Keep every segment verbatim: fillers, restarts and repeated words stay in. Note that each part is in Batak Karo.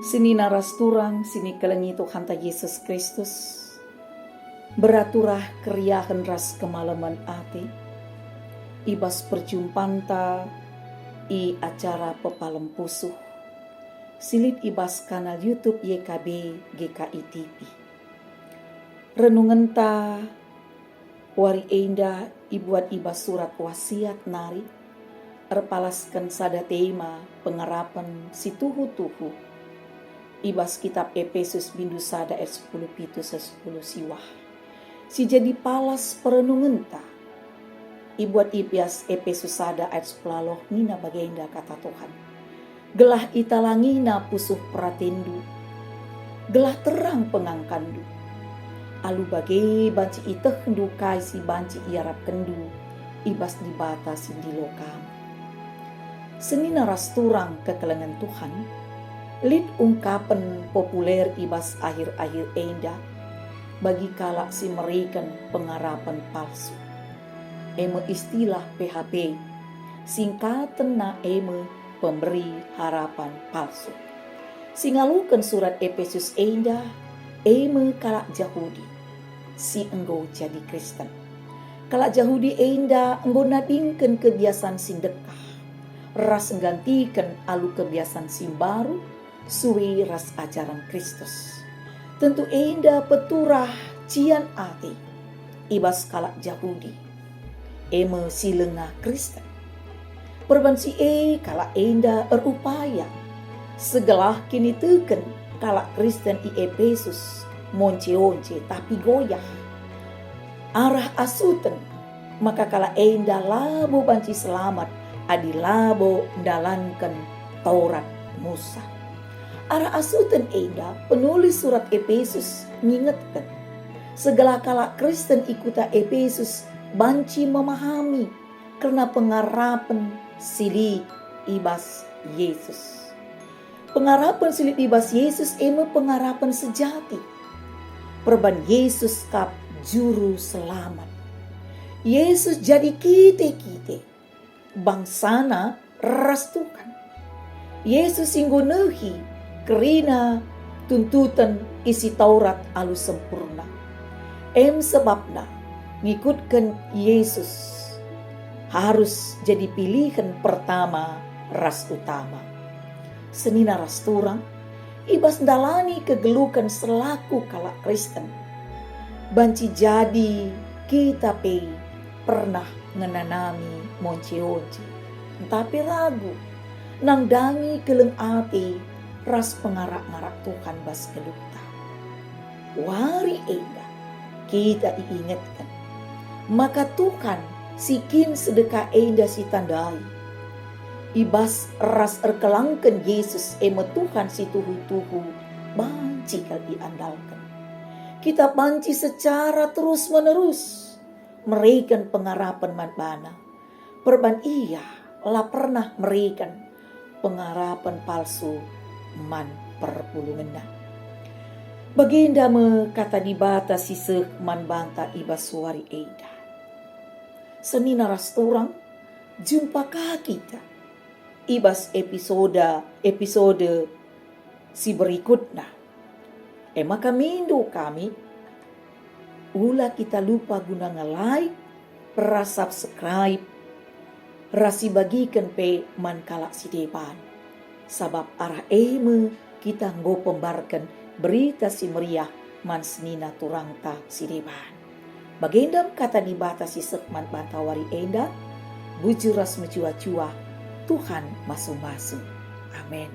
Senina ras turang si ikelengi Tuhanta Jesus Kristus, beraturlah keriahen ras kemalemen ate i bas perjumpanta i acara Pepalem Pusuh si lit i bas kanal YouTube Y K B G K I T V. Renungenta wari enda ibuat i bas surat Wasiat nari, erpalasken sada tema pengarapen si tuhu-tuhu i bas kitab Epesus bindu sada ayat sepuluh pitu seh sepuluh siwah. Si jadi palas perenungenta ibuat i bas Epesus sada ayat sepuluh nina bagenda kata Tuhan, "Gelah italangina pusuh peratendu, gelah terang pengangkanndu. Alu bage banci itehndu kai si banci iarapkenndu i bas Dibata si ndilo kam." Senina ras turang kekelengen Tuhan, lit ungkapen populer i bas akhir-akhir enda bagi kalak si mereken pengarapen palsu. E me istilah P H P, singkatenna e me pemberi harapan palsu. Si ngaloken surat Epesus enda e me kalak Jahudi si enggo jadi Kristen. Kalak Jahudi enda enggo nadingken kebiasan si ndekah, ras nggantiken alu kebiasan si mbaru, sue ras ajaran Kristus. Tentu enda peturah cian ate i bas kalak Jahudi, e me si langa Kristen. Perban si e kalak enda erupaya segelah kiniteken kalak Kristen i Epesus monce-once tapi goyah. Arah asuten maka kalak enda labo banci selamat adi labo ndalanken Taurat Musa. Arah asuten enda penulis surat Epesus ngingetken, segelah kalak Kristen i kuta Epesus banci memahami kerna pengarapen si lit i bas Yesus. Pengarapen si lit i bas Yesus e me pengarapen sejati. Perban Yesus kap Juru Selamat. Yesus jadi kite-kite, bangsaNa ras Tuhan. Yesus enggo nehi kerina tuntuten isi Taurat alu sempurna. Em sebabna ngikutken Yesus harus jadi pilihen pertama ras utama. Senina ras turang, i bas ndalani kegeluhen selaku kalak Kristen, banci jadi kita pe pernah ngenanami monce-once, ntah pe ragu, nandangi keleng ate ras pengarak-ngarak Tuhan bas geluhta. Wari enda kita iingetken maka Tuhan si kin sedekah enda si tandai, i bas ras erkelangken Yesus e me Tuhan si tuhu-tuhu banci kal iandalken. Kita banci secara terus-menerus mereken pengarapen man baNa. Perban Ia la pernah mereken pengarapen palsu man perpulungenNa. Bagenda me kata Dibata si seh man banta i bas wari enda. Senina ras turang, jumpa ka kita i bas episode-episode si berikutna. E maka mindo kami, ula kita lupa guna nge-like, ras subscribe, ras ibagiken pe man kalak si deban. Sabap arah e me kita enggo pembarken Berita Si Meriah man senina turangta si deban. Bagenda me kata Dibata si seh man banta wari enda, bujur ras mejuah-juah, Tuhan masu-masu. Amin.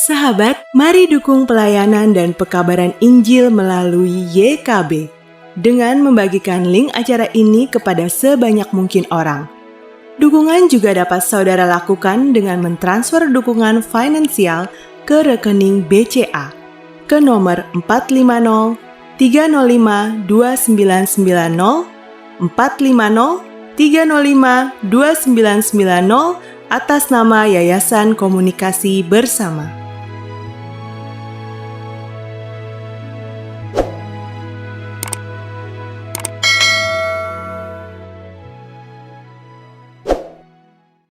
Sahabat, mari dukung pelayanan dan pekabaran Injil melalui Y K B dengan membagikan link acara ini kepada sebanyak mungkin orang. Dukungan juga dapat saudara lakukan dengan mentransfer dukungan finansial ke rekening B C A ke nomor empat lima nol tiga nol lima dua sembilan sembilan nol, empat lima nol tiga nol lima dua sembilan sembilan nol, atas nama Yayasan Komunikasi Bersama.